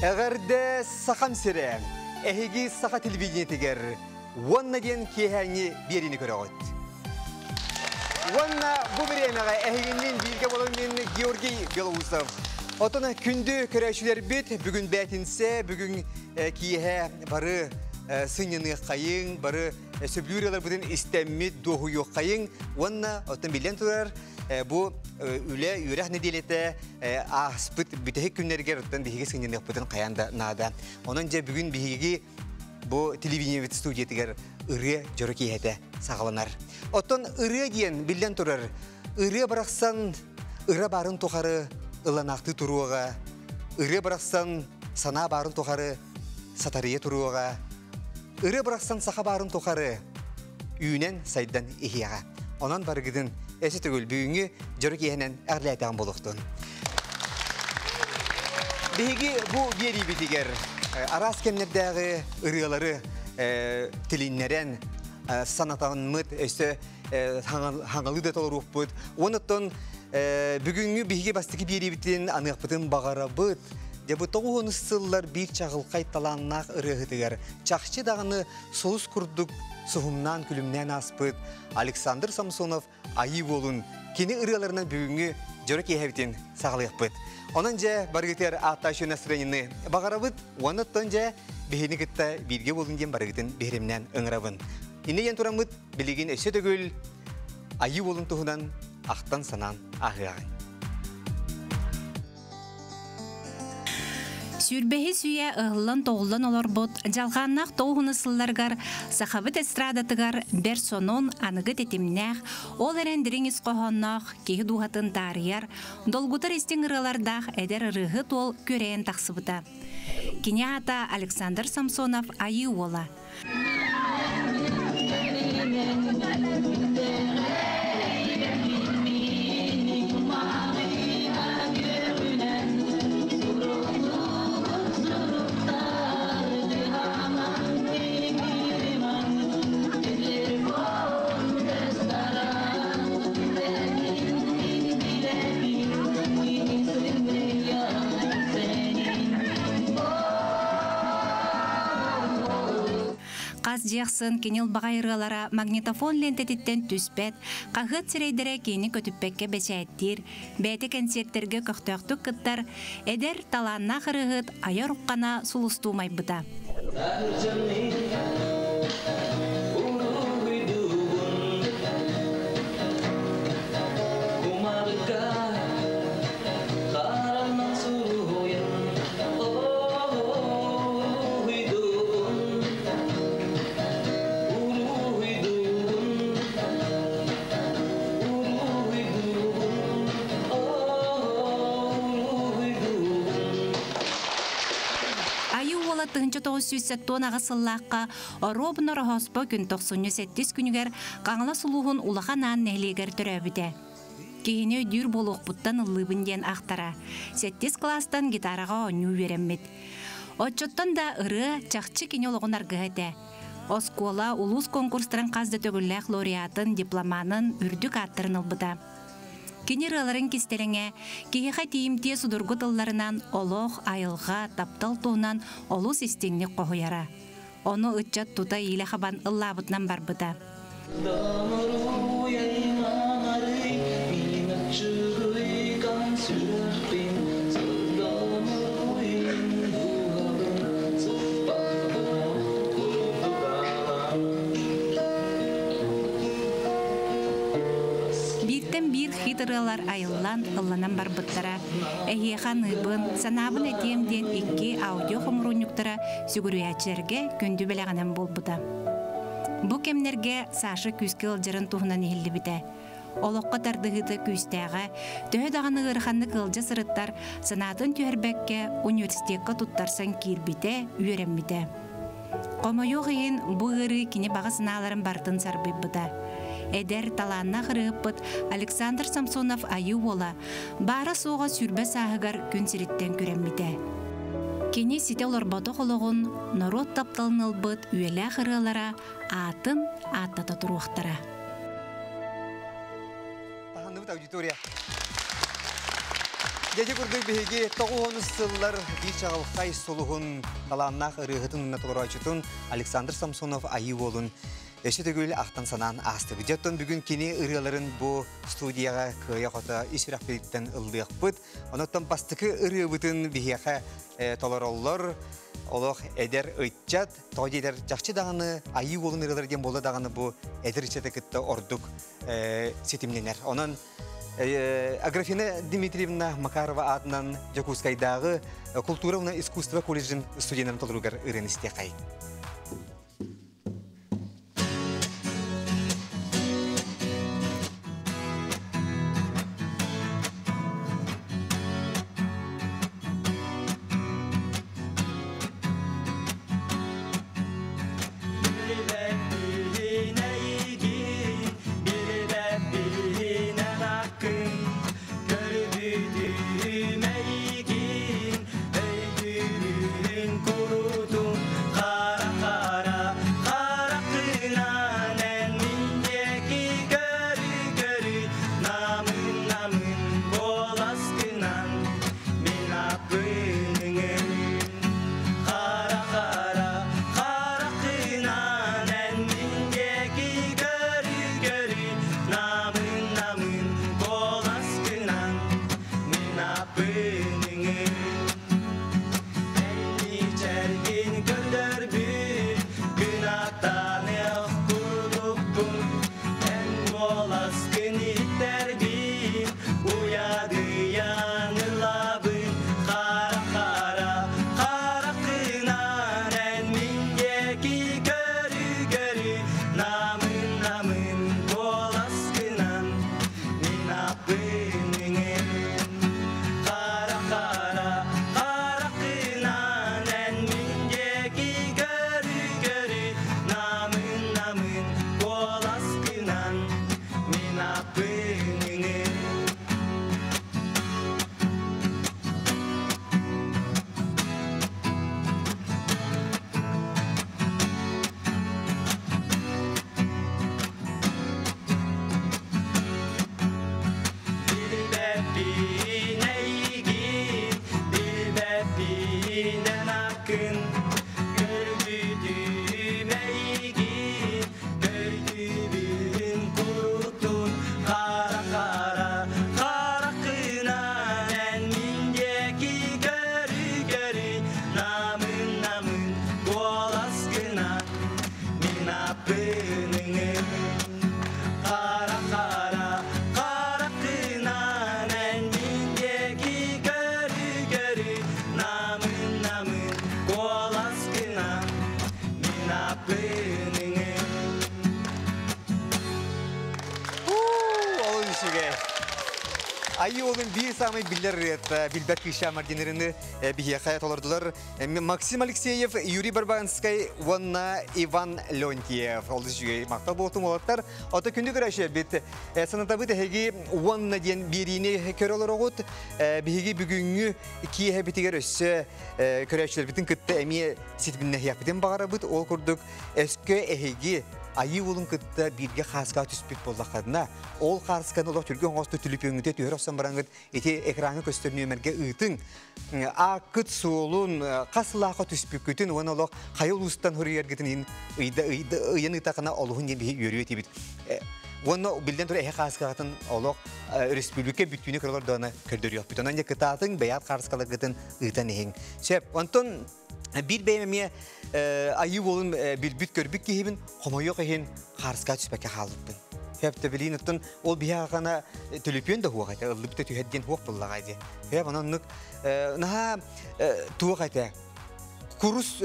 Эҕэрдэ Сахам сирэ! Эһиги саха телевидениетигэр уонна диэн киэһээҥҥи биэриини көрөҕүт. Уонна бу бириэмэҕэ эһигинниин бииргэ буолан мин Георгий Белоусов. Оттон күндү көрөөччүлэрбит бүгүн бээтинсэ, бүгүн киэһэ бары сынньаныаххайыҥ, бары сөбүлүүр ыаларбытын истэммит, дуоһуйуоххайыҥ уонна оттон биллэн турар бу үлэ үөрэх нэдиэлэтэ ааспыт бүтэһик күннэригэр оттон биһиги сынньаныахпытын хайаан да наада. Онон дьэ бүгүн биһиги бу телевидениебит студиятыгар ырыа дьоро киэһэтэ саҕаланар. Оттон ырыа диэн биллэн турар, ырыа барахсан ыра баарын тухары ыланаахтыы туруоҕа, ырыа барахсан санаа баарын тухары сатарыйа туруоҕа, ырыа барахсан саха баарын тухары үүнэн сайдан иһиэҕэ. Онон барыгытын эсэ төгүл бүгүҥҥү дьоро киэһэнэн эҕэрдэлээтэҕим буолуохтун. Биһиги бу биэриибитигэр араас кэмнэрдээҕи ырыалары тилиннэрэн санатаммыт, өссө хаҥалыы да толоруохпут. Онуттан бүгүҥҥү биһиги бастакы биэриибитин аныахпытын баҕарабыт. Дьэ бу тоҕуһун сыллар биир чаҕылхай талааннаах ырыаһытыгар чахчы даҕаны сулус курдук суһумнаан күлүмнээн ааспыт Александр Самсонов Айыы буолун кини ырыаларынан бүгүҥҥү дьоро киэһэбитин саҕалыахпыт. Онон дьэ барыгытыгар ааттааччы настроениены баҕарабыт уонна оттон дьэ биһини кытта бииргэ буолун диэн барыгытын биһиримнээн ыҥырабын. Иннэ диэн тураммыт билигин өссө төгүл Айыы буолун туһунан ахтан санаан ааһыаҕыҥ. Сүүрбэһис үйэ ыһыллан-тоҕуллан олорбут дьалхааннаах тоҕуһуну сылларыгар сахабыт эстрадатыгар бэрт сонун, аныгы тэтимнээх, ол эрэн дириҥ ис хоһоонноох, киһи дууһатын таарыйар, долгутар истиҥ ырыалардаах эдэр ырыаһыт уол күөрэйэн тахсыбыта. Кини аата Александр Самсонов Айыы Уола. Хас дьиэхсын кини ылбаҕай ырыалара магнитофон лиэнтэтиттэн түспэт, хаһыат сирэйдэрэ киини көтүппэккэ бэчээттиир, бэйэтэ кэнсиэртэргэ көхтөөхтүк кыттар, эдэр, талааннаах ырыаһыт айар уххана сулустуу майбыта. Айыы уола 1978 сыллаахха Оруобуна Ороһооспо күн тохсунньу сэттис күнүгэр Хаҥалас улууһун Улахан Аан нэһилиэгэр төрөөбүтэ. Киһини өйдүүр буолуохпуттан ыллыыбын диэн ахтара. Сэттис кылаастан гитараҕа оонньуу үөрэммит. Оччоттон да ырыа чахчы кини олоҕун аргыһа этэ. Оскуола, улуус конкурстарын хас да төгүллээх лауреатын, дипломанын, үрдүк ааттарын ылбыта. Кини ырыаларын кистэлэҥэ, киһиэхэ тиийимтиэ судургу тылларынан олох, айылҕа, таптал туһунан олус истиҥник хоһуйара. Ону ыччат тута иилэ хабан ыллаабытынан барбыта. Бииртэн биир хит ырыалар айыллан, ылланан барбыттара. Эһиэхэ аныыбын, санаабын этиэм диэн икки аудио хомуруунньуктара сүгүрүйээччилэргэ күндү бэлэҕинэн буолбута. Бу кэмнэргэ Саша күүскэ ыалдьарын туһунан иһиллибитэ. Олоххо тардыһыыта күүстээҕэ, төһө даҕаны ыараханнык ыалдьа сырыттар, санаатын түһэрбэккэ университекка туттарсан киирбитэ, үөрэммитэ. Хомойуох иһин, бу ыарыы кини баҕа санааларын барытын сарбыйбыта. Эдэр, талааннаах ырыаһыппыт Александр Самсонов Айыы Уола баара-суоҕа 20 сааһыгар күн сириттэн күрэммитэ. Кини ситэ олорботох олоҕун норуот тапталын ылбыт үйэлээх ырыалара аатын ааттата туруохтара. Таһынныбыт аудитория. Дьэ курдук биһиги тоҕуһун сыллар биир чаҕылхай сулуһун талааннаах ырыаһытын уонна толорооччутун Александр Самсонов Айыы Уолун өссө төгүл ахтан санаан аастыбыт. Дьэ оттон бүгүн кини ырыаларын бу студияҕа кыайа-хото ис сүрэхпититтэн ыллыахпыт. Онон бастакы ырыабытын биһиэхэ толороллор олох эдэр ыччат, тоҕо диэтэр чахчы даҕаны Айыы Уолун ырыалара диэн буолла даҕаны бу эдэр ыччаты кытта ордук ситимнэнэр. Онон Аграфена Дмитриевна Макарова аатынан Дьокуускайдааҕы култуура уонна искусство колледжын студеннарын толоругар ырыаны истиэхэй. Айыы Уолун биир саамай биллэр ырыата Билбэт кыысчаан Мардинерины биһиэхэ толордулар Максим Алексеев, Юрий Барбанскай уонна Иван Леонтьев. Олус үчүгэй махтал буолтум уолаттар. Ото күндү көрөөччүлэрбит санатабыт эһиги уонна диэн биэриини көрө олороҕут. Биһиги бүгүҥҥү киэһэбитигэр өссө көрөөччүлэрбитин кытта эмиэ ситимнэһиэхпитин баҕарабыт. Ол курдук өскө эһиги Айыы Уолун кытта бииргэ хааска түспүт буоллаххытына, ол хаасканы олох түргэн оҥосту түлүпүөҥҥүтэ түһэр охсон бараҥҥыт ити экраҥҥа көстөр нүөмэргэ ыытыҥ. Ааккыт суолун хас сылаахха түспүккүтүн уонна олох хайа улуустан суруйаргытын иһин ыйда ыйда ыйан ыытахына олуһун диэн биһи үөрүө этибит. Уонна биллэн турар эһэ хааскаҕытын олох өрөспүүбүлүкэ бүттүүнү көрөлөр даҕаны көрдөрүөхпүт. Онон дьэ кытаатыҥ, бэйэҕит хааскаларгытын ыытан иһиҥ. Сөп. Онтон биир бэйэм эмиэ айыы уолун билбит-көрбүт киһибин хомойуох иһин хаарыска түспэккэ хаалбыппын. Хөп билиин оттон ол биһиэхэ төлөпүөн да хуох этэ, ыллыбыт да түһэр диэн хуох буллаҕа дии. Хөп онон оннук наһаа туох этэ курус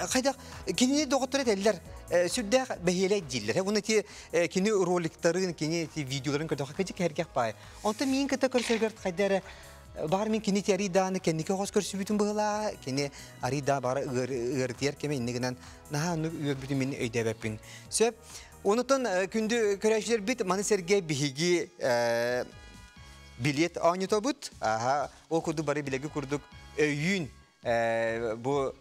хайдах кинини доҕоттор этэллэр сүрдээх бэһиэлэй дииллэр. Уонна ити кини роликтарын, кини ити видеоларын көрдөххө кыдьык кэһэргэх баай. Онтон миин кытта көрсөргөр хайда эрэ Баҕар мин кини арый дааны кэнники оҕос көрсүбүтүм быһылаа, кини арый да баҕар ыарытыйар кэмэ иннигинэн гынан наһаа оннук үөрбүтүн мин өйдөөбөппүн. Сөп. Онутан күндү көрөөччүлэрбит маны сэргэ биһиги билет оонньотобут. Аха, ол курдук бары билэги курдук өйүүн бу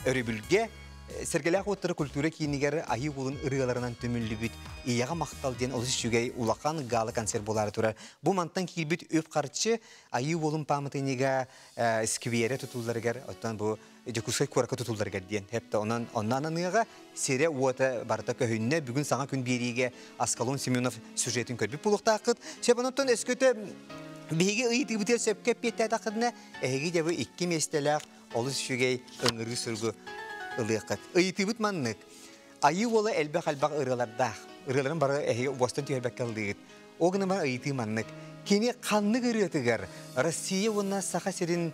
өрөбүлгэ Сэргэлээх уоттара культура киинигэр Айыы Уолун ырыаларынан түмүллүбүт. Ийэҕэ махтал диэн олус үчүгэй улахан гала концерт буолаары турар. Бу мантан киирбит үп-харчы Айыы Уолун пааматынньыга сквере тутулларыгар, оттон бу Дьокуускай куоракка тутулларыгар диэн. Хепте онон онно ананыаҕа сирэ уота барыта көһүннэ. Бүгүн саҥа күн биэриигэ Аскалон Семенов сюжетин көрбүт буолуохтааххыт. Сөп онтон өскөтө биһиги ыйытыыбытыгар сөпкө эппиэттээтэххитинэ, эһиги дьэ бу икки миэстэлээх олус үчүгэй ыҥырыы суругу ылыаххыт. Ыйытыыбыт маннык. Айыы уола элбэх-элбэх ырыалардаах. Ырыаларын бары эһиги уостан түһэрбэккэ ыллыыгыт. Ол гынан баран ыйытыы маннык. Кини ханнык ырыатыгар Россия уонна Саха сирин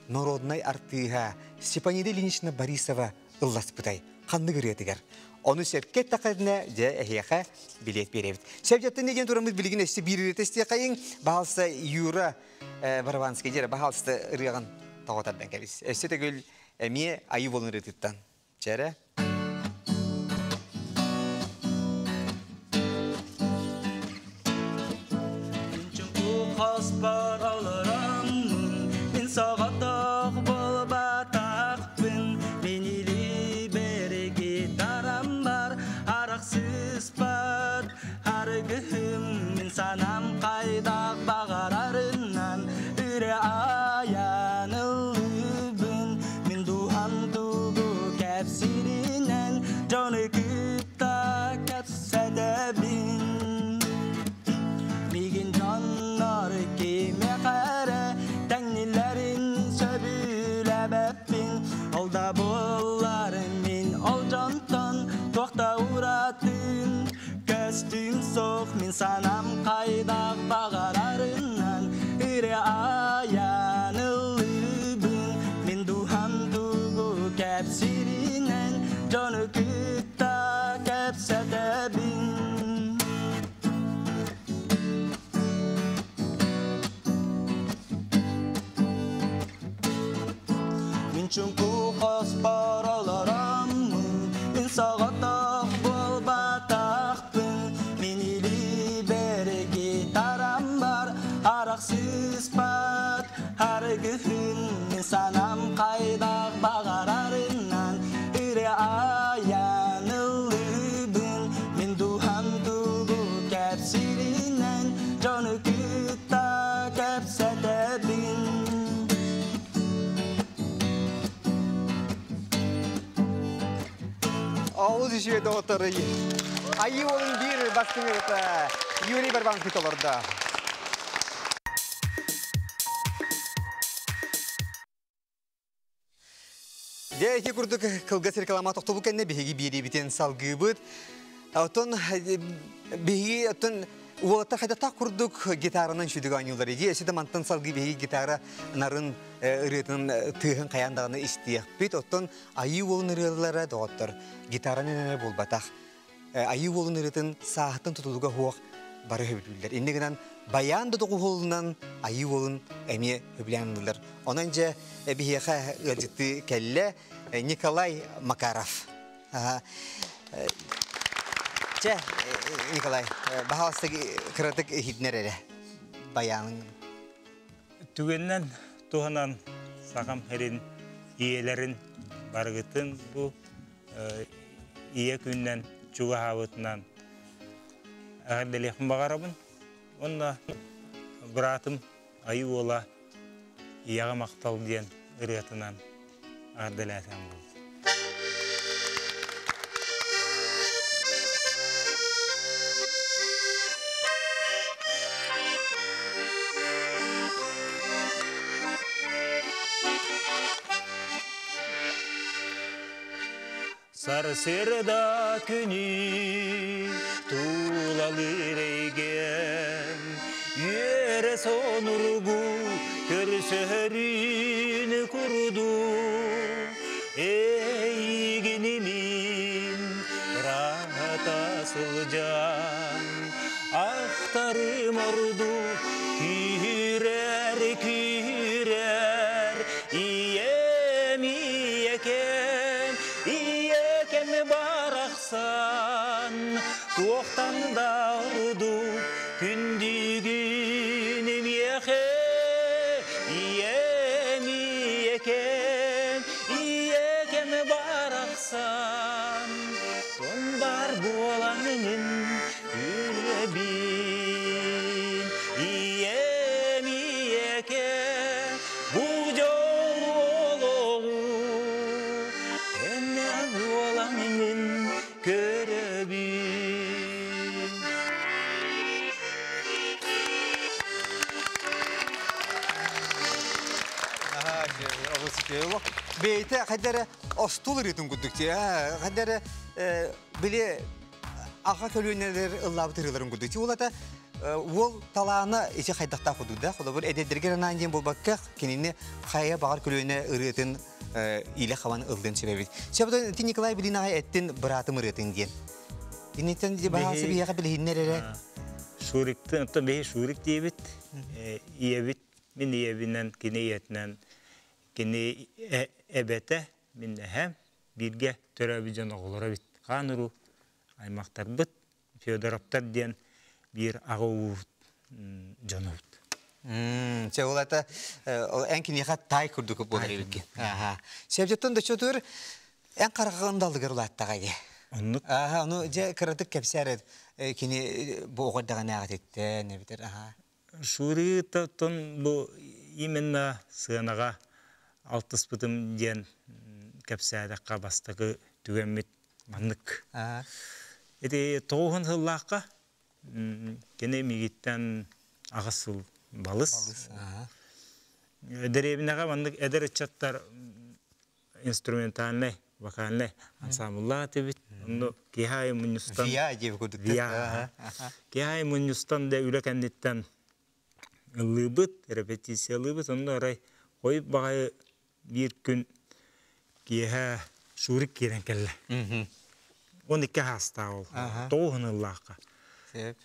народнай артыыһа Степанида Ильинична Борисова ылласпытай? Ханнык ырыатыгар? Ону сөпкө эттэххитинэ, дьэ, эһиэхэ билиэт биэрэбит. Сөп дьаттын диэн тураммыт билигин өссө биир ырыата истиэхэйиҥ. Баһалса Юра Барабанский дьэ, баһалста ырыаҕын тоҕо тардан кэбис. Өссө төгүл эмиэ Айыы буолун ырыатыттан. Чэрэ. Хоспор олороммун, мин соҕотох буолбатахпын, мин илиибэр гитарам бар, арахсыспат арыгыһым, мин санаам хайдах баҕарарынан ырыа айан ыллыыбын, мин дууһам тугу кэпсииринэн дьону кытта кэпсэтэбин. Миигин дьоннор кимиэхэ эрэ тэҥниллэрин сөбүлээбэппин. Ол да буоллар мин ол дьонтон туох да уратын көстүүм суох, мин санаам хайдах баҕарарынан ырыа айан ыллыыбын, мин дууһам тугу кэпсииринэн дьону кытта кэпсэтэбин. Мин чуҥку хоспор олороммун, мин соҕотох буолбатахпын, мин илиибэр гитарам бар, арахсыспат арыгыһын, мин санаам хайдах баҕарарынан ырыа айан ыллыыбын, мин дууһам тугу кэпсииринэн дьону кытта кэпсэтэбин. Олус үчүгэй доҕоттор. Айыы уолун биир бастыҥ ырыата Юрий Барбанский толордо. Дьэ, ити курдук кылгас реклама тохтобул кэннэ биһиги биэриибитин салгыыбыт. Оттон биһиги оттон уолаттар хайдахтаах курдук гитаранан сүдүг оонньуулар иди. Өссө да мантан салгыы биһиги гитара нарын ырыатын тыаһын хайаан даҕаны истиэхпит. Оттон Айыы уолун ырыалара доҕоттор гитаранан эрэ буолбатах. Айыы уолун ырыатын сааһыттан тутулуга суох бары сөбүлүүллэр. Инньэ гынан баян да доҕуһуолунан Айыы уолун эмиэ сөбүлээн ыллылар. Онон дьэ биһиэхэ ыалдьыттыы кэллэ Николай Макаров. Чэ, Николай, баһаалыста кыратык иһитинэр эрэ баяның. Түгэнинэн туһанан сахам сирин ийэлэрин барыгытын бу ийэ күнүнэн чугаһаабытынан эҕэрдэлиэхпин баҕарабын. Уонна быраатым Айыы Уола Ийэҕэ махтал диэн ырыатынан эҕэрдэлээтэм буолла. Сарсыарда күнү тулалыыр эйгэм, үөрэ сонургу көрсөһөрүн курдук, эйигин мин ыраата сылдьан, ахтарым ордук күүрэр күүрэр ийэм ийэкэм ийэкэм барахсан туохтан да ордук күндүгүн миэхэ ийэм ийэкэм ийэкэм барахсан тон бар буолаҥын. Олох бэйэтэ хайда эрэ остуол ырыатын курдук дии. Хайда эрэ били аҕа көлүөнэлэр ыллаабыт ырыаларын курдук. Ол ата уол талаана ити хайдахтаах курдук да. Холобур эдэрдэргэ анаан диэн буолбакка, кинини хайа баҕар көлүөнэ ырыатын илэ хабан ыллыан сөп эбит. Сөп ити Николай билин аҕай эттин быраатым ырыатын диэн. Инниттэн баҕасы биһиэхэ билиһиннэр эрэ. Шуриктын, оттон биһи Шурик диэбит, ийэбит, мин ийэбинэн, кини ийэтинэн, кини эбэтэ, мин эһэм, бииргэ төрөөбүт дьон оҕолоро эбит. Хаан уруу аймахтарбыт, Федоровтар диэн биир аҕа уут дьонубут. Чэ, ол это эн киниэхэ таай курдук буолар эбиккин. Аха. Сөптөн да чотур эн хараҕын далыгар улааттаҕа дии. Оннук. Аха, ону дьэ кыратык кэпсээр кини бу оҕо эрдэҕинээҕититтэн эбитэр аха. Шури тон бу именно сыанаҕа алтыспытым диэн кэпсээтэххэ бастакы түгэммит маннык. Ити тоҕуһун сыллаахха кини мигиттэн аҕыс сыл балыс. Дэриэбинэҕэ маннык эдэр ыччаттар инструментальнай, вокальнай ансамбллаах этибит. Онно киһи аайы мунньустан Виа диэбит курдук. Виа. Киһи аайы мунньустан да үлэ кэнниттэн ыллыыбыт, репетициялыыбыт. Онно арай хойут баҕайы биир күн киэһэ Шурик киирэн кэллэ. 12 хаастаах ол. Тоҕуһун ыллаахха.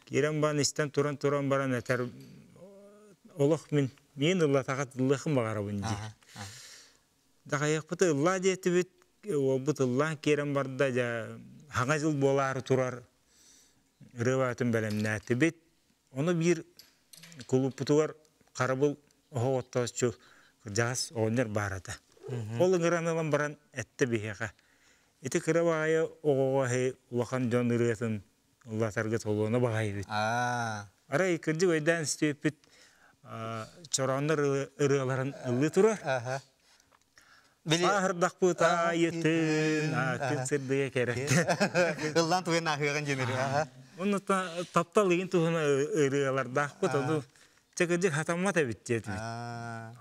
Киирэн баран истэн туран-туран баран этэр олох мин миин ыллатаҕа ыллыахым баҕарабын дии. Дахайыахпыты ыллаа диэтибит, уолбут ыллаан киирэн барда, дьэ хаҥа дьыл буолаары турар ырыа бэлэмнээтибит. Ону биир кулууппутугар харабыл оһох оттооччу кырдьаҕас оҕонньор баар этэ. Ол ыҥыран ылан баран эттэ биһиэхэ. Ити кыра баҕайы оҕоҕо эһи улахан дьон ырыатын ыллатарга толуона баҕайыбыт. Арай кырдьык өйдөөн истибиппит чорооннор ырыаларын ыллыы турар. Сааһырдахпыт аайытын, күн сырдыга кэрэттэ. Ыллаан туйан ааһыаҕын диэн ырыа. Онно таптал игин туһуна ырыалардаахпыт, ону чэ кырдьык хатаммат эбит диэтибит.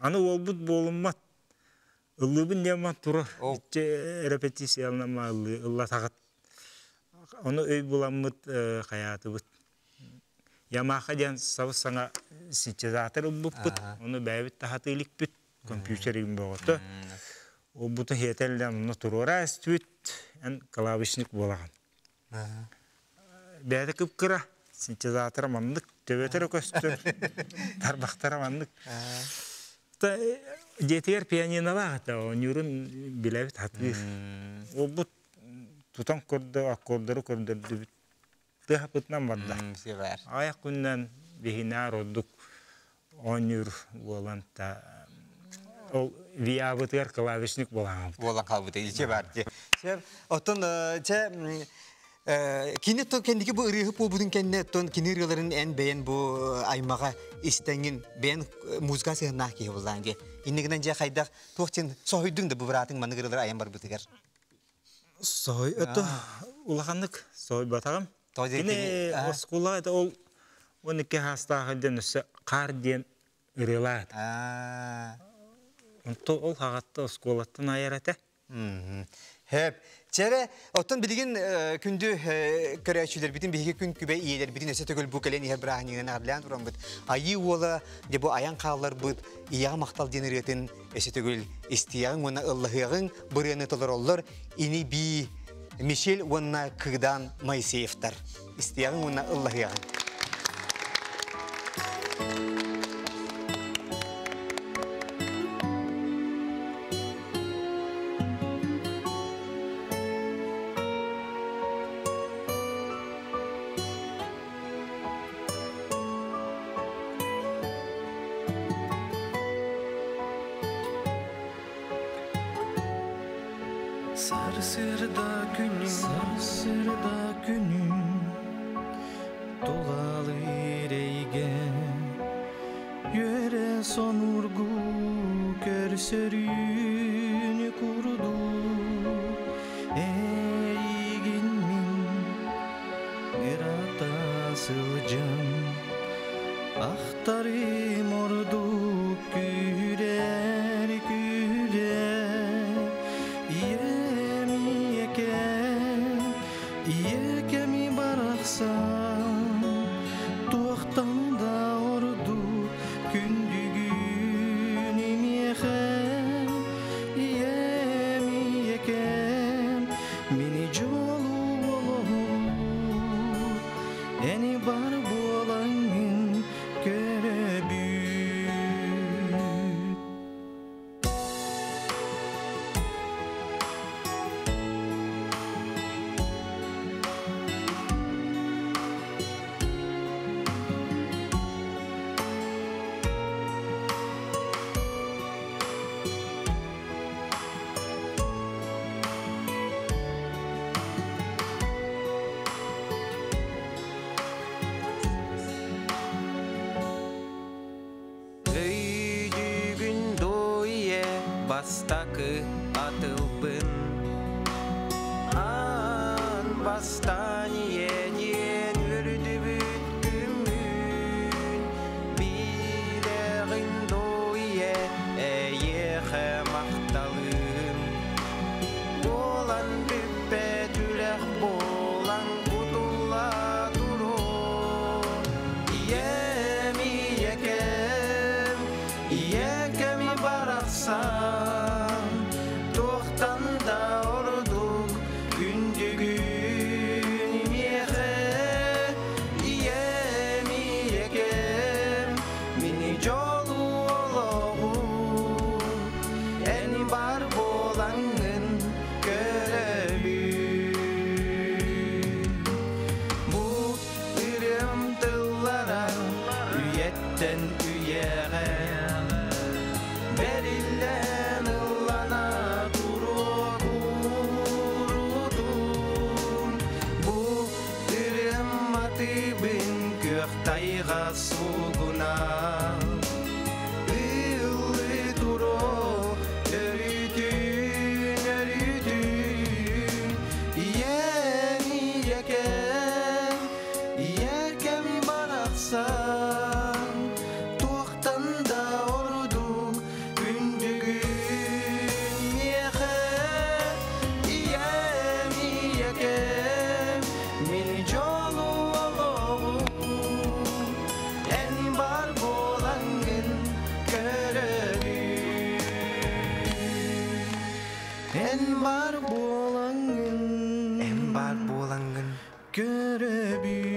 Аны уолбут буолуммат. Ыллыыбын диэн турар. Иччэ репетицияланама ыллатаҕыт. Ону өй буламмыт хайаатыбыт. Ямаха диэн сабыс-саҥа синтезатор ылбыппыт. Ону бэйэбит таһатыы иликпит. Компьютеригин бөҕөтө. Олбутун хиэтэллэн онно туруора эстибит. Эн клавишник буолаҕын. Бэйэтэ кып-кыра. Синтезатора маннык, төбөтөрө көстөр, тарбахтара маннык. Дьиэтигэр пианинолаах этэ, оонньуурун билэбит, хатыыр. Олбут тутан көрдө, аккордары көрдөрдүбүт. Тыаһапытынан барда. Аҕыйах күнүнэн биһинээр ордук оонньуур буолан та ол ВИА-бытыгар клавишник буолан буолан хаалбыта иче бар дии. Оттон чэ кини тон кэнники бу ырыаһы буолбутун кэннэ тон кини ырыаларын эн бэйэн бу аймаҕа истэҥин бэйэн музыка сыһыннаах киһи буллаан дии. Иннигинэн дьэ хайдах туох дьин соһуйдуҥ да бу быраатыҥ маннык ырыалары айан барбытыгар? Соһуй это улаханнык соһуйбатаҕым. Кини оскуола это ол 12 хаастаах диэн өссө хаар диэн ырыалаат. Онто ол хаҕатта оскуолаттан айар этэ. Хэп. Чэрэ, оттон билигин күндү көрөөччүлэрбитин биһиги күн күбэй ийэлэрбитин өссө төгүл бу кэлэн иһэр бырааһынньыгынан эҕэрдэлээн тураммыт. Айыы уола дьэ бу айан хаалларбыт ийэҕэ махтал диэн ырыатын өссө төгүл истиэҕиҥ уонна ыллаһыаҕыҥ бырыаны толороллор ини-бии Мишель уонна Кыыдаан Моисеевтар. Истиэҕиҥ уонна ыллаһыаҕыҥ. Сарсыарда күнү, сарсыарда күнү тулалыыр эйгэ үөрэ сонургу көрсөрүүнү курдук эйигин мин Ырата сылдьан ахтарым ордук күүрэр-күүрэр. Бастакы атылбын Аан бастаан ийэ диэн үөрдүбүт күммүн Билэҕин доо ийэ эйиэхэ махталым Буолан бүппэт үлэх буолан кутулла туруо Ийэм ийэкэм ийэкэм барахсан Туохтан да ордук күндүгүн миэхэ Ийэм ийэкэм мини дьолу олоҕум Эн бар буолаҥҥын көрөбүн Бу ырыам тыллара үйэттэн үйэҕэ Бэриллэн ыллана туруо куурутун Бу ырыам матыыбын күөх тайҕа суугуна Ыллыы туруо өрүүтүн өрүүтүн Ийэм ийэкэм ийэкэм барахсан Туохтан да ордук күндүгүн миэхэ Ийэм ийэкэм мин дьолу олоҕум Эн бар буолаҥҥын көрөбүн Эн бар буолаҥҥын Эн бар буолаҥҥын көрөбүн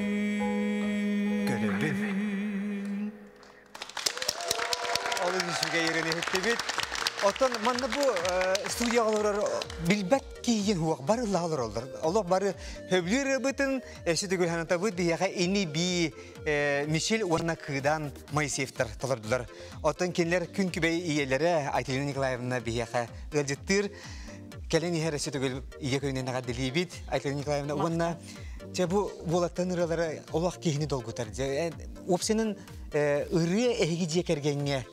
Көрөбүн. Олус үчүгэй ырыаны иһиттибит. Оттон манна бу студияҕа олорор билбэт киһигин хуох бары ыллаһа олороллор. Олох бары хөбүлүүр ырыабытын өссө төгүл санатабыт биһиэхэ ини-бии Мишель уонна Кыыдаан Моисеевтар толордулар. Оттон кинилэр күн күбэй ийэлэрэ Айталина Николаевна биһиэхэ ыалдьыттыыр. Кэлэн иһэр өссө төгүл ийэ күнүнэн эҕэрдэлиибит Айталина Николаевна уонна дьэ бу уолаттан ырыалара олох киһини долгутар. Дьэ уопсайынан ырыа эһиги дьиэ кэргэҥҥэ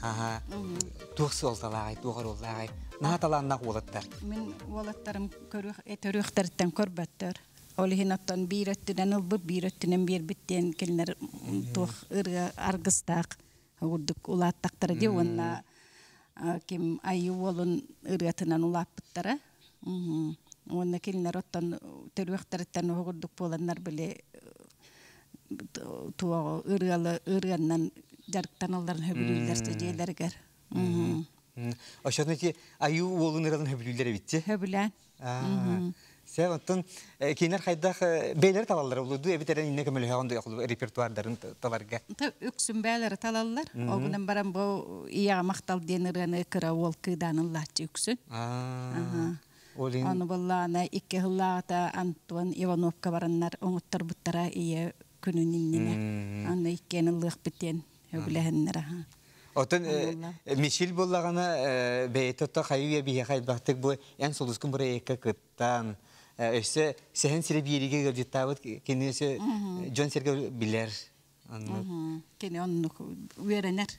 аха туох суолталааҕай, туох оруоллааҕай? Наһаа талааннаах уолаттар. Мин уолаттарым көрүөх төрүөхтэриттэн көрбөттөр. Ол иһин оттон биир өттүнэн ылбыт, биир өттүнэн биэрбит диэн кинилэр туох ырыа аргыстаах курдук улааттахтара дии уонна ким айыы уолун ырыатынан улааппыттара. Уонна кинилэр оттон төрүөхтэриттэн оһо курдук буоланнар били туоҕу ырыалы ырыаннан дьарыктаналларын хөбүлүүллэр дьиэлэригэр. Ошону ити айыы уолун ырыатын хөбүлүүллэр эбитчи. Хөбүлээн. Сэ оттон кинилэр хайдах бэйлэри талаллар улуду эбит эрэн инне көмөлөһөҕүн да репертуардарын таларга. Үксүн бээлэри талаллар. Ол баран бу ийэҕэ махтал диэн ырыаны кыра уол кыыдаан ыллааччы үксүн. Ону буллаана икки ыллаата Антон Ивановка бараннар оҥотторбуттара ийэ күнүн иннинэ. Аны иккиэн ыллыахпыт диэн хөбүлэһэннэр аха. Оттон Мишель буоллаҕына бэйэтэ отто хайыы биһиэхэ элбэхтик бу эн сулускун бырайыакка кыттан өссө сэһэн сире биэриигэ ыалдьыттаабыт кини өссө дьон сэргэ билэр. Кини оннук үөрэнэр.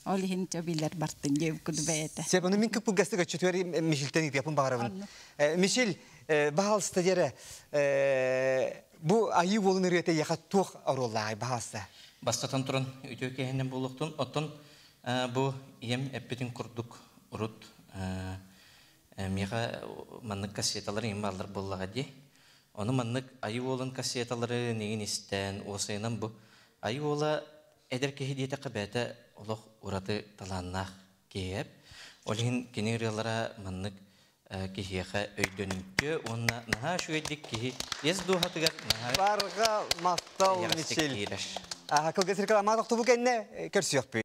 Ол иһин билэр бартын диэбит курдук бэйэтэ. Сөп, ону мин кыппылгастык өччөтүгэр Мишельтэн ыытыахпын баҕарабын. Мишель, баһаалыста дьэрэ, бу айыы уолун ырыата эйиэхэ туох оруоллааҕый баһаалыста? Бастатан туран, үтүө киһинэн буолуохтун. Оттон бу ийэм эппитин курдук урут миэхэ маннык кассеталар иҥин бааллар буоллаҕа дии. Ону маннык айыы уолун кассеталары нигин истэн, уосайынан бу айыы уола эдэр киһи диэтэххэ бэйэтэ олох ураты талааннаах киһи эп. Ол иһин кини ырыалара маннык киһиэхэ өйдөнүмтүө уонна наһаа үчүгэйдик киһи ес дууһатыгар наһаа Барҕа махтал, эйэҕэстик Мишель. киирэр. Кылгас реклама тохтобул кэннэ көрсүөхпүт.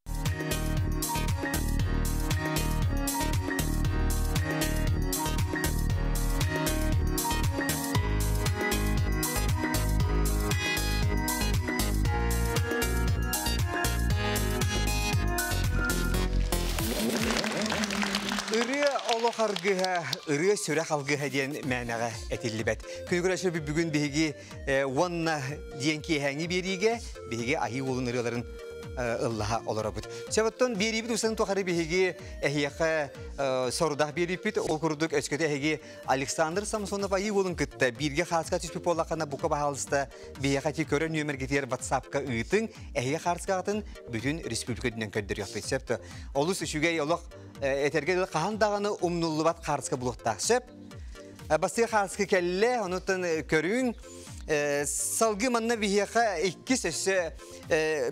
Ырыа олох аргыһа, ырыа сүрэх алгыһа диэн мээнэҕэ этиллибэт. Күнүгүрэ бүгүн биһиги уонна диэн киэһээҥи биэриигэ биһиги айыы уолун ырыаларын ыллаһа олоробут. Сөп, оттон биэриибит усан тухары биһиги эһиэхэ сорудах биэриппит, ол курдук өскөтө эһиги Александр Самсонов Айыы Уолун кытта бииргэ хааска түспүт буоллаххына, бука баһаалыста биһиэхэ ти көрө нүөмэргитигэр WhatsApp-ка ыытыҥ, эһиги хаарскаҕытын бүтүн республика үрдүнэн көрдөрүөхпүт. Сөп, олус үчүгэй олох этэргэ хаһан даҕаны умнуллубат хаарска булуохтаах. Сөп. Бастыга хаарска кэллэ, онуттан көрүүн. Салгы манна биһиэхэ иккис өссө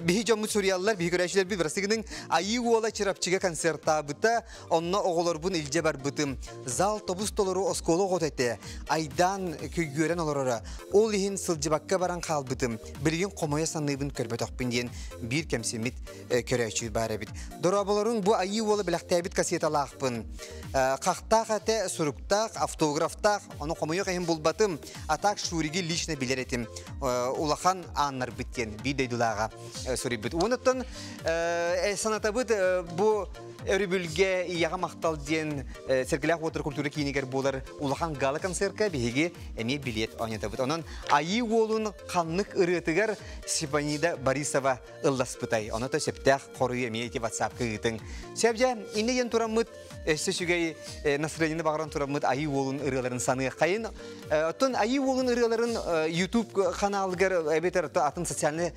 биһи дьоммут суруйаллар, биһи көрөөччүлэр би бырасыгының Айыы Уола Чурапчыга концертаабыта, онно оҕолорбун илдьэ барбытым. Зал тобус толору оскуола оҕото этэ. Айдаан күйгүөрэн олороро. Ол иһин сылдьыбакка баран хаалбытым. Билигин хомойо саныыбын, көрбөтөхпүн диэн биир кэмсиммит көрөөччү баар эбит. Дорооболорун, бу Айыы Уола бэлэхтээбит кассеталаахпын. Хахтаах этэ, суруктаах, автографтаах, ону хомойуох иһин булбатым. А так Шуриги лично билэр этим. Улахан ааннарбыт диэн биир дойдулааҕа суруйбут. Онуттан санатабыт, бу өрөбүлгэ ийэҕэ махтал диэн Сэргэлээх уотар культура киинигэр буолар улахан гала концертка биһиги эмиэ билет оонньотобут. Онон Айыы Уолун ханнык ырыатыгар Степанида Борисова ылласпытай? Ону то сөптөөх хоруйу эмиэ ити WhatsApp-ка ыытыҥ. Сөп дьэ, инне диэн тураммыт, өссө үчүгэй настроениены баҕаран тураммыт Айыы Уолун ырыаларын саныаххайын. Оттон Айыы Уолун ырыаларын YouTube каналыгар эбэтэр атын социальный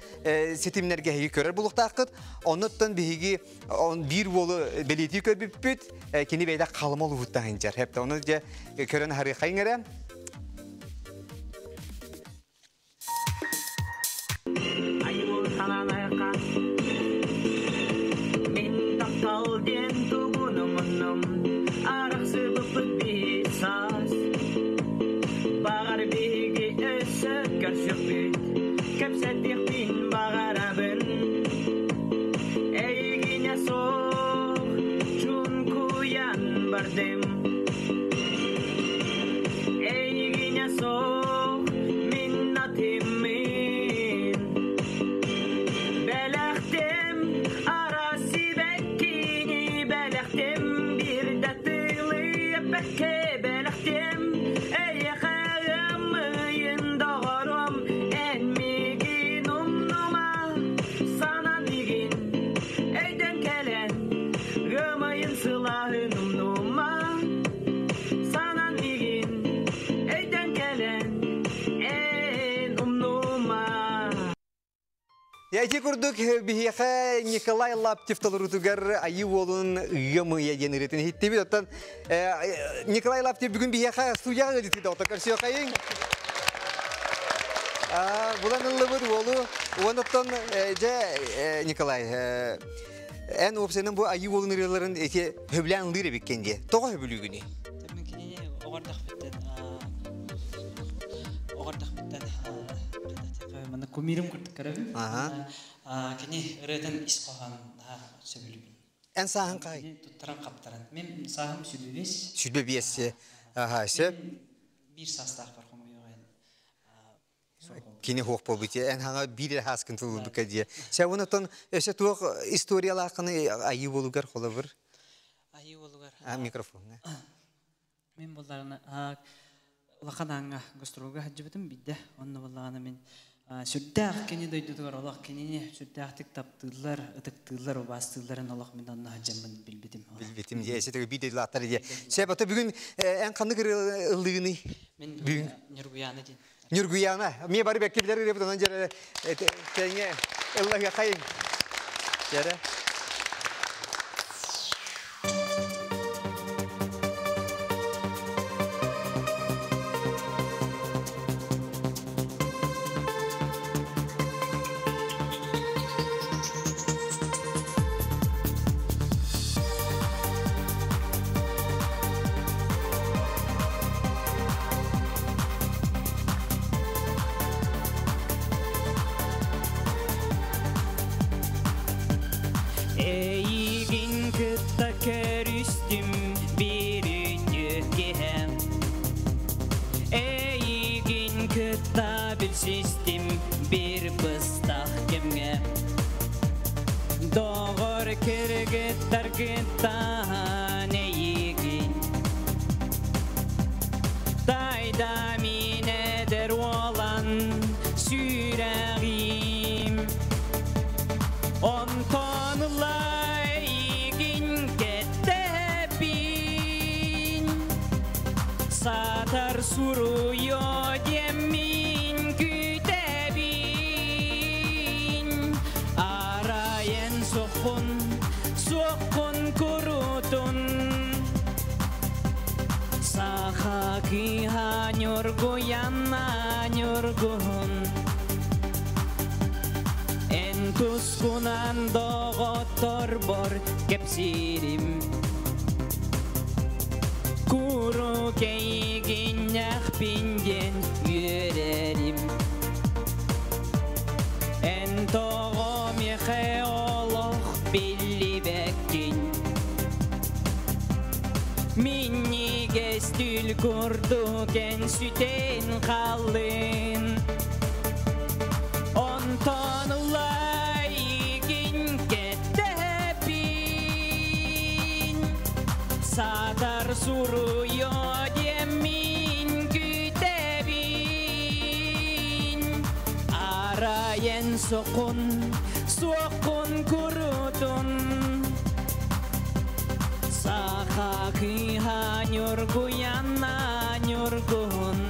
ситимнерге эһиги көрөр булуктааххыт. Оннуттан биһиги биир уолу бэлиэтии көрбүппүт, кини бэйдэ халыма улууһуттан хынчар. Хепте оны же көрөн харыхайын эрэ. Айыл санаанайка Мин таптал диэн тугун умуннум Арахсыбыппыт биир саас Баҕар биһиги өссө көрсүөхпүт Кэпсэтиэхпин баҕарабын Эйигинэ суох чуҥкуйан бардым Эйигинэ суох мин атыммын Бэлэхтим араас сибэккини бэлэхтим биир да тылы эппэккэ бэлэхтим Эйиэхэ ымыйын доҕорум эн миигин умнума санан миигин өйдөн кэлэн ымыйын сылааһын умнума санан миигин өйдөн кэлэн эн умнума. Я ити курдук биһиэхэ Николай Лаптев толорутугар Айыы Уолун Ыам ыйа диэн ырыатын иһиттибит. Оттон Николай Лаптев бүгүн биһиэхэ студияҕа ыалдьыттыы оттон көрсүөххэйиҥ. Булан ыллыбыт уолу. Уон оттон дьэ Николай, эн уопсайынан бу Айыы Уолун ырыаларын эти сөбүлээн ыллыыр эбиккин дии. Тоҕо сөбүлүүгүнүй? Мен кинини оҕордахпыттан мана кумирым курдук көрөбүн. Кини ырыатын ис хоһоон сөбүлүүбүн. Эн сааһыҥ хай? Кини туттаран хаптаран. Мен сааһым 25. 25. Аха, сөп. Биир саастаах бар хомуйуҕа. Кини хуох болбут эн хаҥа биир хааскын тылбыкка дии. Сэ онотон өсө туох историялаахыны Айыы Уолугар холобур? Айыы Уолугар. А микрофон. Мен булларына улахан аңга гастролга хаджыбытым бидде. Онно буллаҕына мен сүрдээх кини дойдутугар олох кинини сүрдээхтик таптыыллар, ытыктыыллар, убаастыылларын олох мен онно хаджаммын билбитим. Билбитим дии. Эсэ биир дойдулаахтар дии. Сэ бата бүгүн эн ханнык ыллыгыный? Мен бүгүн Ньургуяна диэн. Ньургуяна. Мие бары бэкки билер ырыабыт онон дьэрэ тэҥэ ыллаһыахайын. Дьэрэ. Эйигин кытта көрүстүм биир үтүө киэһэ Эйигин кытта билсистим биир быстах кэмҥэ Доҕор кыргыттаргыттан эйигин Тайда мин эдэр уолан сүрэҕим. Суруйо диэммин күүтэбин. Арайын сохун, суоххун курутун. Саха кыыһа ньургуйанна ньургуһун. Эн тускунан доҕотторбор кэпсиирим. Куруук эйигиннэхпин диэн үөрэрим. Эн тоҕо миэхэ олох биллибэккин. Минньигэс түүл курдук эн сүтэн хааллын. Онтон ыла эйигин кэтэһэбин. Саатар суруйо диэммин күүтэбин. Арайын сокун, суоххун курутун. Саха кыыһа ньургуйанна ньургуһун.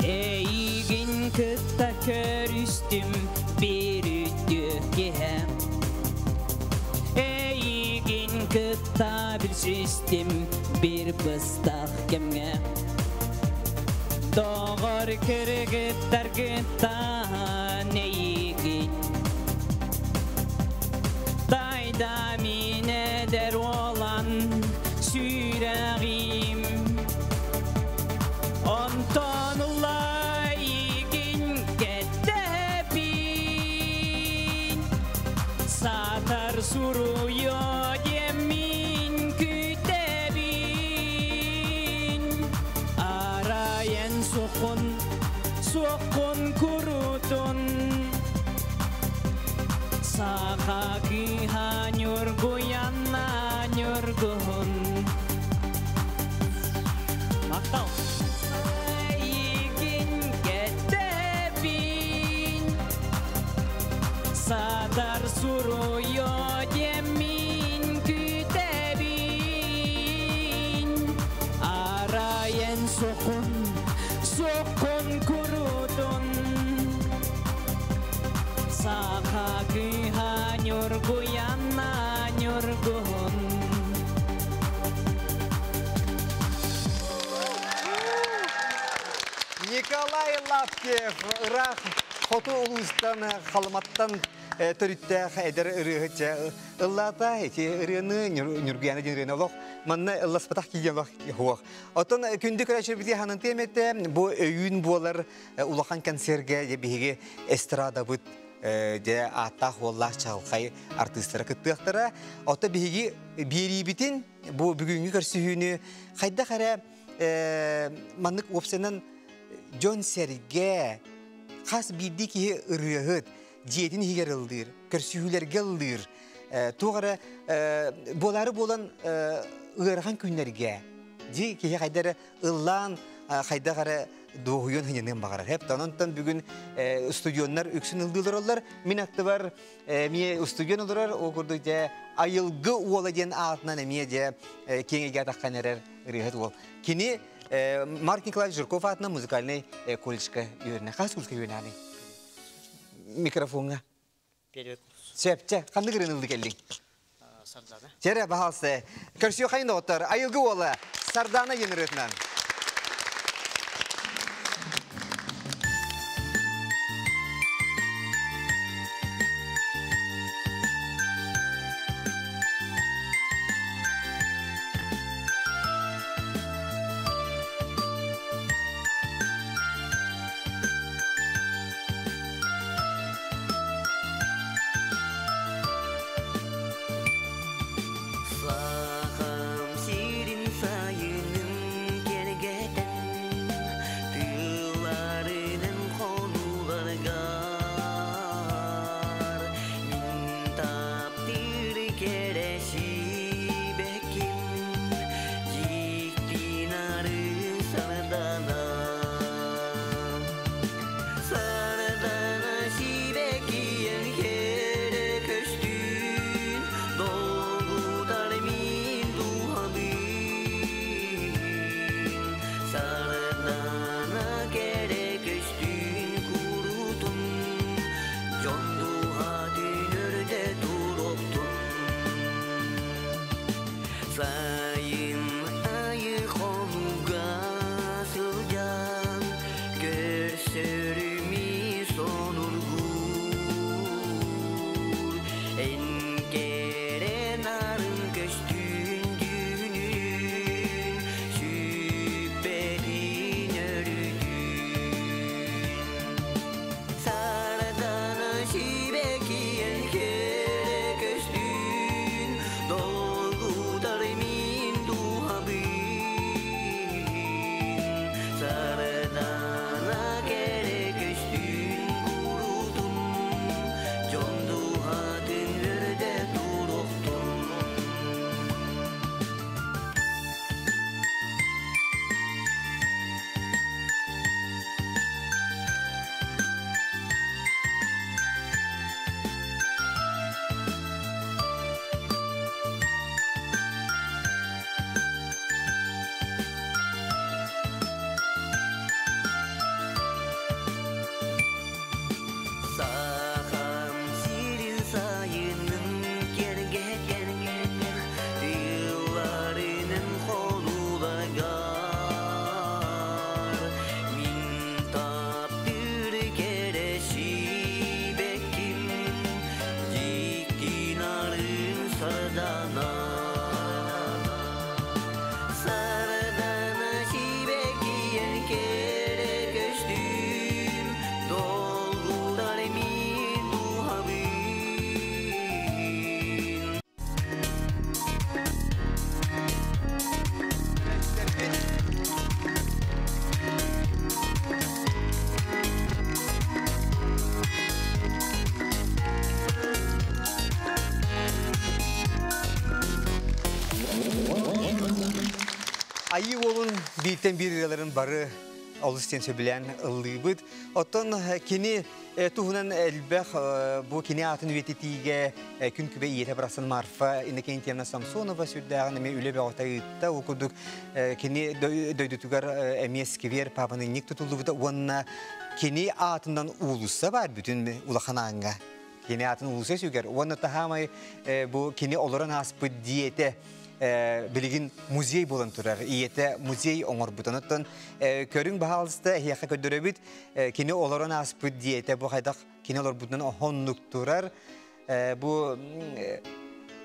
Эйигин кытта көрүстүм биир үтүө киэһэ. Эйигин кытта билсистим биир быстах кэмҥэ. Доҕор кыргыттаргыттан эйигин. Тайда мин эдэр уолан сүрэҕим. Онтон ыла эйигин кэтэһэбин. Саатар суруйо диэммин күүтэбин. Арайын суоххун, суоххун курутун. Саха кыыһа ньургуйанна ньургуһун. Махтал. Эйигин кэтэһэбин. Саатар суруйо диэммин күүтэбин. Арайын суоххун, суоххун курутун. Саха кыыһа ньургуйанна ньургуһун. Николай Лаптев ыраах хоту улуустан Халыматтан төрүттээх эдэр ырыаһыт ыллаата ити ырыаны Ньургуяна диэн ырыаны олох манна ылласпатах киһи олох суох. Оттон күндү көрөөччүлэрбитигэр ханантыам этэ бу өйүүн буолар улахан концергэ дьэ биһиги эстрадабыт дьэ ааттаах уоллаах чаҕылхай артыыстара кыттыахтара. Оттон биһиги биэриибитин бу бүгүҥҥү көрсүһүүнү хайдах эрэ маннык уопсайынан дьон-сэргэ хас биирдии киһи ырыаһыт дьиэтин иһигэр ыллыыр, көрсүһүүлэргэ ыллыыр, туох эрэ буолаары буолан ыарахан күннэргэ дьи киһи хайда эрэ ыллаан хайдах эрэ дуоһуйуон сынньаныан баҕарар. Хэп онтон бүгүн студионнар үксүн ыллыылар оллар. Мин аттыбар эмиэ устудьуон олорор, ол курдук дьэ Айылгы уола диэн аатынан эмиэ дьэ киэҥ эйгэ атаххан эрэр ырыаһыт уол. Кини Марк Николаевич Жирков аатынан музыкальнай колледжка үөрэнэ. Хас курска үөрэнэҕиний? Микрофоҥҥа. Первый курс. Сөп, чэ, ханнык ырыаны ылды кэллиҥ? Сардана. Чэрэ, баһаалыста. Көрсүөххэйин доҕоттор, Айылгы уола Сардана диэн ырыатынан. Сахам сирин сайынын. кэрэ сибэкким Дьиктин арын сардана Сардана сибэккиэн кэрэ көстүүн Долгутар мин дууһабын Сардана кэрэ көстүүн курутун Дьон дууһатын өрүтэ туруохтун Сайын айы хонууга сылдьан Көрсөрүмү сонургуур Эн кэрэ нарын көстүүн дьүһүнүн Сүппэтин өрүтүн Сардана сибэкиэн кэрэ көстүүн Долгутар мин дууһабын Сардана кэрэ көстүүн курутун Дьон дууһатын өрүтэ туруохтун Сахам сирин сайынын кэргэтэн Тыылларынан холууларгар Мин таптыыр кэрэ сибэкким Дьиктин арын сардана Сардана сибэккиэн кэрэ көстүүм Долгутар мин дууһабын Айыы уолун бииртэн биир ырыаларын бары олус диэн сөбүлээн ыллыыбыт. Оттон кини туһунан элбэх бу кини аатын үйэтитиигэ күн күбэй ийэтэ барахсан Марфа Иннокентьевна Самсонова сүрдээҕин эмиэ үлэ бөҕөтө ыытта. Ол курдук кини дойдутугар эмиэ сквер папанынньык тутуллубута уонна кини аатынан уулусса баар бүтүн улахан ааҥҥа. Кини аатын уулусса сүгэр уонна таһаамай бу кини олорон ааспыт диэтэ билигин музей буолан турар. Ийэтэ музей оҥорбут. Онон көрүҥ баһаалыста эһиэхэ көрдөрөбүт. Кини олорон ааспыт диэтэ бу хайдах кини олорбутунан оһоннук турар. Бу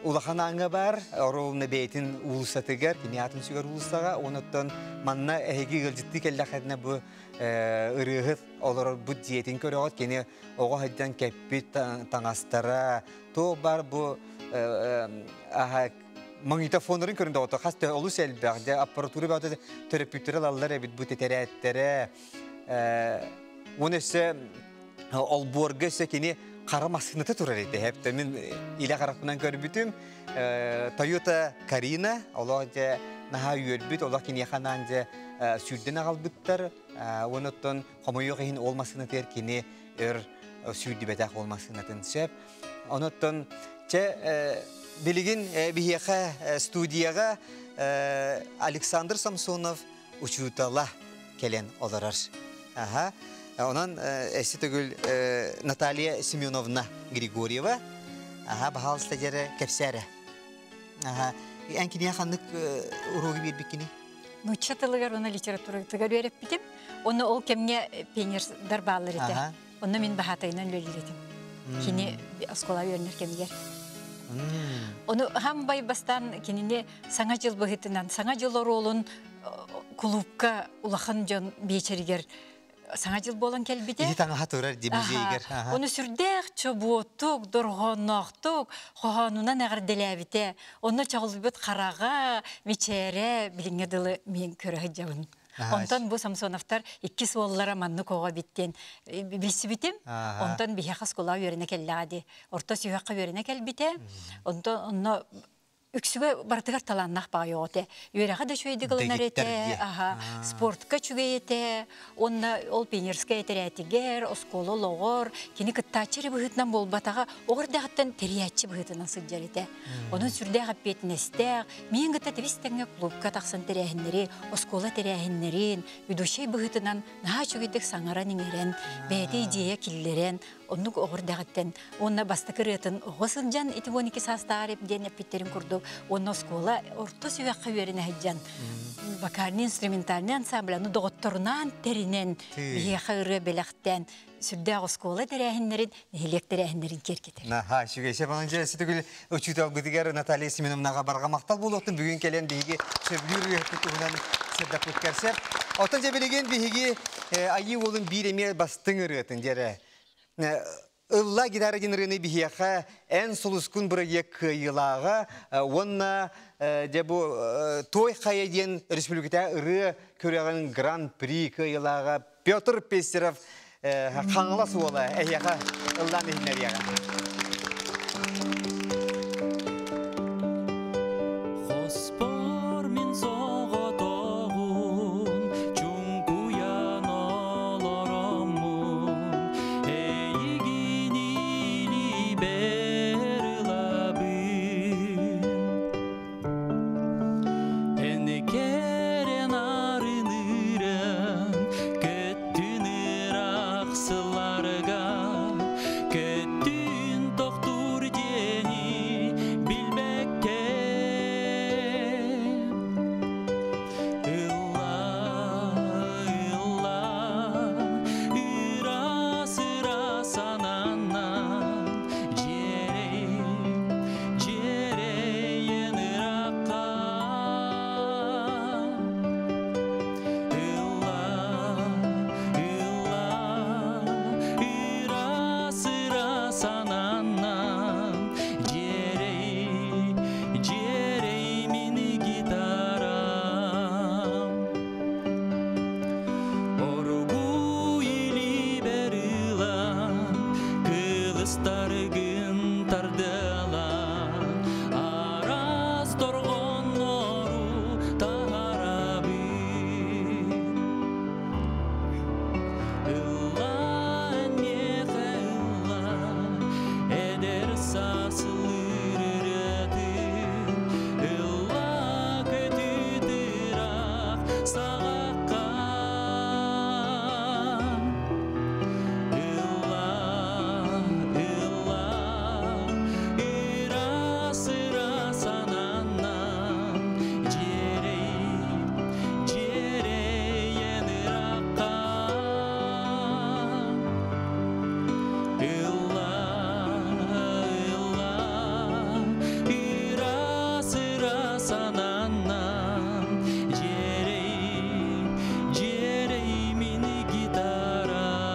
улахан ааҥҥа бар, оруолуна бэйэтин уулуссатыгар, кини аатын сүгэр уулуссаҕа. Онуттан манна эһиги ыалдьыттыы кэллэххитинэ бу ырыаһыт олорорбут дьиэтин көрөҕүт. Кини оҕо сылдьан кэппит таҥастара, туох бар бу магнитофоннарын көрүн доҕото хас да олус элбэх дьэ аппаратура баҕата төрөппүттэрэ ылаллар эбит бу тэтэрээттэрэ уон өссө олбуорга өссө кини хара массыыната турар этэ хэптэ мин илэ харахпынан көрбүтүм Toyota Карина олох дьэ наһаа үөрбүт олох киниэхэ анаан дьэ сүүрдэн аҕалбыттар уонуттан хомойуох иһин ол массыынатыгар кини өр сүүрдүбэтэх ол массыынатын сөп онуттан чэ билигин биһиэхэ студияҕа Александр Самсонов учуутала кэлэн олорор. Аха. Онон эссе төгүл Наталья Семеновна Григорьева. Аха, баһаалыста дьэрэ кэпсээрэ. Аха. Эн киниэхэ ханнык уруогу биэрбиккиний? Нуучча тылыгар уонна литературатыгар үөрэппитим. Онно ол кэмҥэ пионердар бааллар этэ. Онно мин баһаатайынан үлэлиир этим. Кини оскуола үөрэнэр кэмигэр. Ону хам бастаан кинини Саҥа дьыл быһыытынан Саҥа дьыл оруолун кулуупка улахан дьон биэчэригэр Саҥа дьыл буолан кэлбитэ. Ити таҥаһа турар дии музейгэр. Ону сүрдээх чобуотук, дорҕоонноохтук, хоһоонунан эҕэрдэлээбитэ. Онно чаҕылыйбыт хараҕа, мичээрэ билиҥҥэ дылы мин көрө сылдьабын. Онтон бу Самсоновтар иккис уоллара маннык оҕо эбит диэн билсибитим. Онтон биһиэхэ оскуолаҕа үөрэнэ кэллэҕэ дии. Орто сүһүөххэ үөрэнэ кэлбитэ. Онтон онно үксүгэ барытыгар талааннаах баҕайы оҕо этэ. Үөрэҕэ да үчүгэйдик ылынар этэ, аха, спортка үчүгэй этэ. Уонна ол пионерскай этэрээтигэр, оскуола олоҕор кини кыттааччы эрэ быһыытынан буолбатаҕа, оҕо эрдэҕиттэн тэрийээччи быһыытынан сылдьар этэ. Онон сүрдээх эппиэтинэстээх, миигин кытта тэбис-тэҥҥэ клубка тахсан тэрээһиннэри, оскуола тэрээһиннэрин, ведущай быһыытынан наһаа үчүгэйдик саҥаран-иҥэрэн, бэйэтэ идея киллэрэн, оннук оҕо эрдэҕиттэн уонна бастакы ырыатын оҕо сылдьан ити 12 саастааҕар диэн эппиттэрин курдук уонна оскуола орто сүһүөххэ үөрэнэ сылдьан вокальный инструментальный ансамбль аны доҕотторунаан тэринэн биһиэхэ ырыа бэлэхтээн сүрдээх оскуола тэрээһиннэрин нэһилиэк тэрээһиннэрин киэргэтэр. Наһаа үчүгэй. Сепанан дьэ сүтүгүл учууталбытыгар Наталья Семеновнаҕа барҕа махтал буолуохтун бүгүн кэлэн биһиги сөбүлүүр үөһэппит туһунан сырдаппыт кэрсэр. Оттон дьэ билигин биһиги Айыы уолун биир эмиэ бастыҥ ырыатын дьэрэ Ылла гитара диэн ырыаны биһиэхэ эн сулускун бырайыак кыайыылааҕа уонна дьэ бу Той хайа диэн республиката ырыа күрэҕин гран-при кыайыылааҕа Петр Пестеров Хаҥалас уола эһиэхэ ыллаан иһиннэриэҕэ. Хоспор мин соҕотоҕун чуҥкуйан олороммун эйигин илиибэр ылабын Эн кэрэн арыныран көттүн ыраах сылларга көттүн тохтуур диэни билбэккэ Ылла, ылла, ыра-сыра сананан дьиэрэй, дьиэрэйэн ыракка. Ылла, ылла, ыра-сыра сананан дьиэрэй, дьиэрэй мин гитарам. Оргууй илиибэр ылан, кылыстаргын тардыалаан, араас торҕоннору таһарабын. Ыллаан миэхэ ыллаа, эдэр саас ыллыыр ырыатын, ыллаа көтүт ыраах саҕахха. Ыллаа, ыллаа, ыраас-ыраас санааннан дьиэрэй, дьиэрэйэн ыраахха. Ыллаа, ыллаа, ыраас-ыраас санааннан дьиэрэй, дьиэрэй мин гитарам.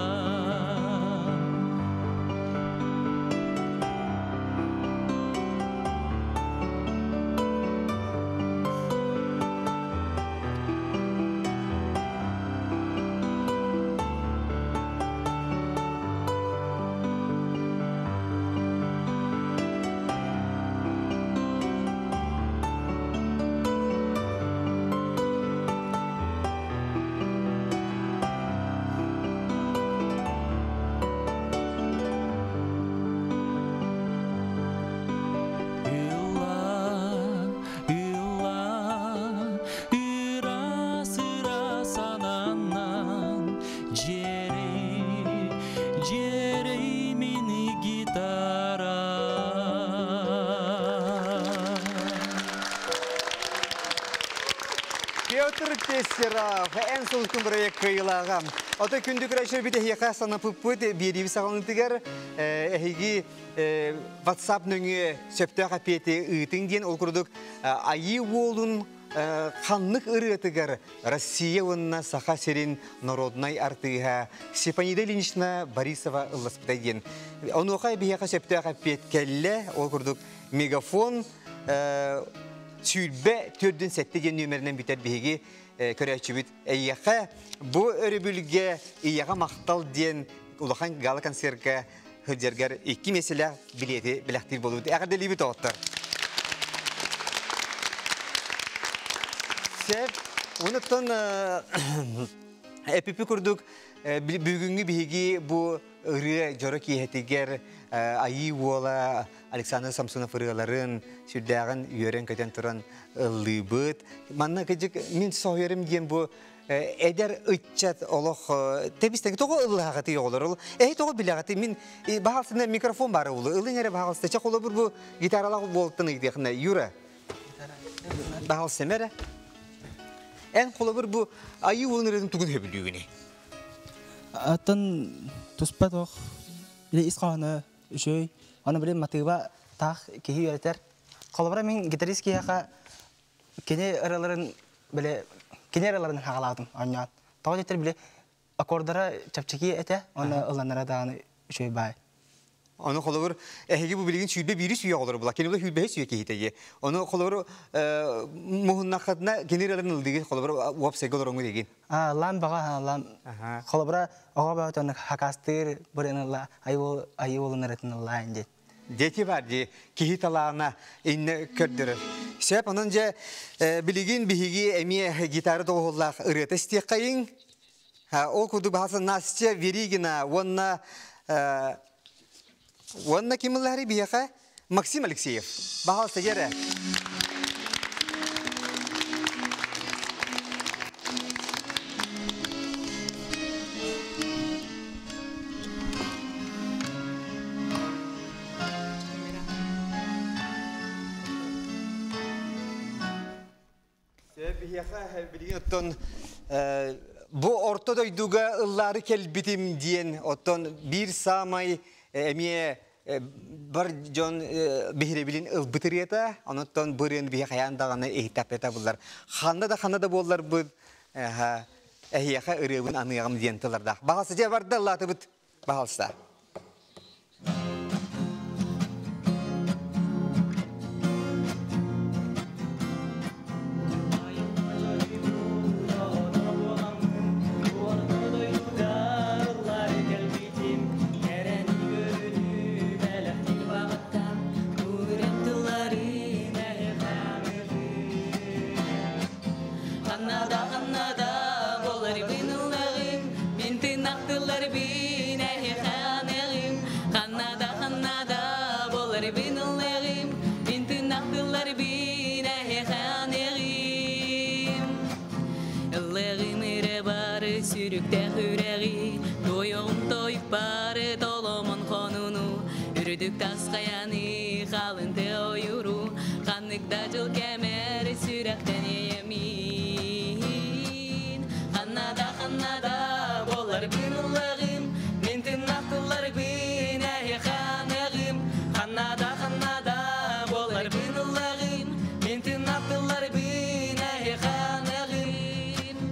Ылла, ылла, ыра-сыра сананан, дьиэрэй, дьиэрэй мин гитара. Петр Пестеров, эн сулускун бырайыак кыайыылааҕа. Ото күндү көрөөччүлэрбит эһиэхэ санапыппыт биэрииби саҕаланыытыгар эһиги WhatsApp нөҥүө сөптөөх эппиэти ыытыҥ диэн ол курдук Айыы уолун ханнык ырыатыгар Россия уонна Саха сирин народнай артыыһа Степанида Ильинична Борисова ылласпыта диэн. Онуоха биһиэхэ сөптөөх эппиэт кэллэ. Ол курдук мегафон 24 диэн нүөмэринэн бүтэр биһиги көрөөччүбүт эйиэхэ бу өрөбүлгэ ийэҕэ махтал диэн улахан гала-концерка сылдьаргар икки миэстэлээх билиэти бэлэхтиир буолубут. Эҕэрдэлиибит оҕоттор. Сөп. Онуттан эпипи курдук бүгүҥҥү биһиги бу ырыа дьоро киэһэтигэр Айыы уола Александр Самсонов ырыаларын сүрдээҕин үөрэн-көтөн туран ыллыыбыт. Манна кыдьык мин соһуйарым диэн бу эдэр ыччат олох тэбистэн тоҕо ыллаһаҕытый оҕолор ол эһи тоҕо билэҕитий мин баһаалсына микрофон баара улу ылыҥ эрэ баһаалыста чэ холобур бу гитаралаах буолтан ыйдыахна Юра баһаалсым эрэ эн холобур бу айыы уолун ырыатын тугун сөбүлүүгүнүй Атын туспа туох ис хоһооно үчүгэй. Аны били матыыба таах киһи үөрэтэр. Холобура мин гитарист киһиэхэ кини ырыаларын били кини ырыаларын хаҕалаатым оонньоон. Тоҕо диэтэр били аккордара чэпчэки этэ уонна ылланара даҕаны үчүгэй баай. Ону холобур эһиги бу билигин 21 сүйэ оҕолоро була. Кини була 25 сүйэ киһитэ дии. Ону холобур муһуннаххытына кини ырыаларын ылдыгы холобур уопсайга олороҥҥу дигин. Аа, лаам баҕа, лаам. Холобура оҕо бөҕөтө хакастыыр бырыны айыы уолун ырытын ыллаан диэн. Дети бар дии киһи талаана инне көрдөрөр. Сөп, онон дьэ билигин биһиги эмиэ гитара доҕуһуллаах ырыата истиэххэйиҥ. Ол курдук баһаса Настя Веригина уонна уонна ким ыллаһары биһиэхэ Максим Алексеев. Баһалыста дьэрэ. Биһиэхэ билигин оттон бу орто дойдуга ыллаары кэлбитим диэн оттон биир саамай эмиэ бар дьон биһирэбилин ылбыт ырыата, онуттан бу ырыаны биһи хайаан даҕаны иһиттэппэтэ буллар. Ханна да ханна да буолларбыт эһиэхэ ырыабын аныаҕым диэн тыллардаах. Баҕалса дьэ барда ыллаатыбыт. Баҕалса. Ханнада ханнада болар бин ыллаҕым, мин тыынахтылар бин эһиэхэ Ханнада ханнада болар бин ыллаҕым, мин тыынахтылар бин эһиэхэ Ыллыгым эрэ бары сүрүктээх үрэҕи, Тойоҕум тойук бары толомон хонуну, Үрдүк тас хайаны халын тыа ойууру, Ханнык да дьыл кэмэр сүрэхтэн иэйэмин. Ханна да ханна да буоларбын ыллаҕым, Мин тыыннаах тылларбын эһиэхэ аныаҕым. Ханна да ханна да буоларбын ыллаҕым, Мин тыыннаах тылларбын эһиэхэ аныаҕым.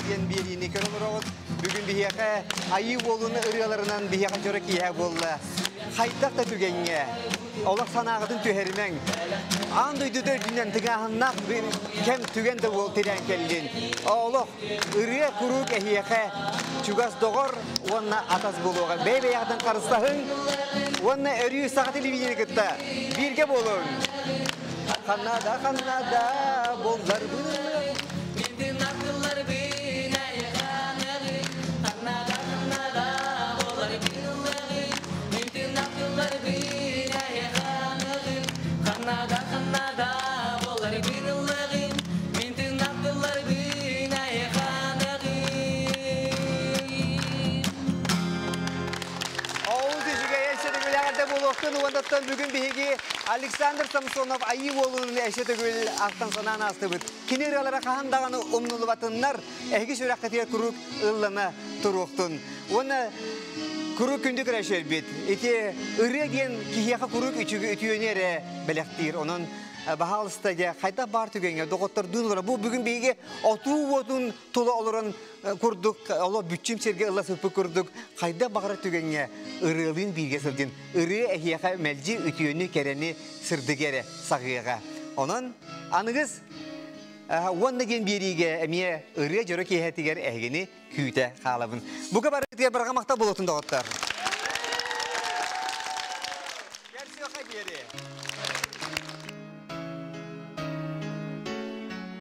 Диэн биэриини көрөн олороҕут. Бүгүн биһиэхэ Айыы уолун ырыаларынан биһиэхэ дьоро киэһэ буолла. Хайдах да түгэҥҥэ олох санааҕытын түһэримэҥ. Аан дойдута үрдүнэн тыҥааһыннаах кэм түгэн да буол тирээн кэллин. Олох ырыа куруук эһиэхэ чугас доҕор уонна атас буолуоҕа. Бэйэ-бэйэҕитин харыстаһыҥ уонна өрүү саха телевидение кытта бииргэ буолуҥ. Ханна да ханна да буолларбын Ханнада ханнада болар бин ыллыгым, мин тыынахтылар бин айханыгым. Олус үчүгэй эшэ төгүл буолуохтун уоннаттан бүгүн биһиги Александр Самсонов Айыы уолунун эшэ төгүл ахтан санаан аастыбыт. Кини ырыалара хаһан даҕаны умнулубатыннар, эһиги сүрэххитигэр куруук ыллана туруохтун. Уонна куруук күндү көрөшөрбүт. Ити ырыа диэн киһиэхэ куруук үтүөнү эрэ бэлэхтиир. Онон Баһаалыста дьэ хайдах баар түгэҥҥэ доҕоттордуун олорон бу бүгүн биһиги отуу уотун тула олорон курдук оло бүччүм сиргэ ыла сыппыт курдук хайдах баҕарар түгэҥҥэ ырыалыын бииргэ сылдьын ырыа эһиэхэ мэлдьи үтүөнү кэрэни сырдыгы эрэ саҕыаҕа. Онон аныгыс уонна диэн биэриигэ эмиэ ырыа дьоро киэһэтигэр эһигини күүтэ хаалабын. Бука барытыгар барҕа махтал болотун доҕоттор.